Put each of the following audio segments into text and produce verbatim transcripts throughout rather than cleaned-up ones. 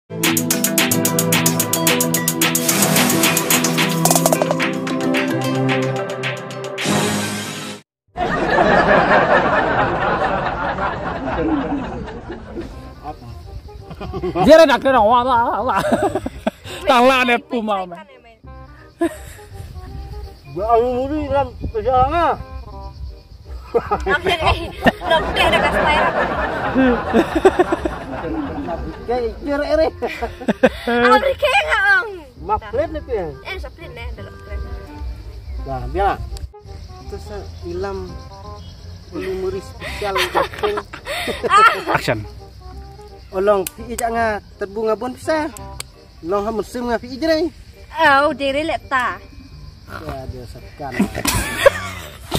Dia ada nak kena wala wala. Tang la ne puma me. Ba alu muri lam pejanga. Ambil eh, dah putih dah kasih bayar. Kayak kira ere. Ambil kayak nggak ong. Maplet ni pia. Eh, saplit ni dalam plet. Nah, biar. Itu sa ilam memory spesial. Action. Olong pi ija nga terbunga bon pisa. Long ha mynsiem nga phi ijrei. Au, dere le ta. Ya, dia sekan.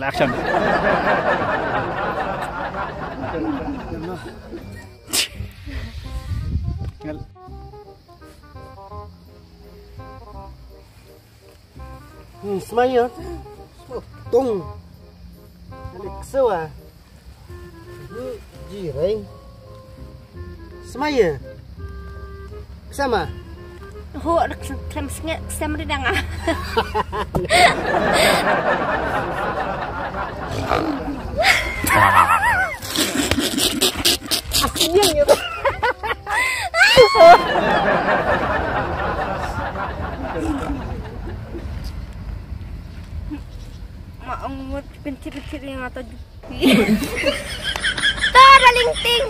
Action. Hmm, smaya. Tung. Ada kesewa. Jirai. Semaya. Sama. Ho, klem sengit, klem ridang ah. Asyik ya. Mak ngut pencit-pencit yang atau Tada lingting.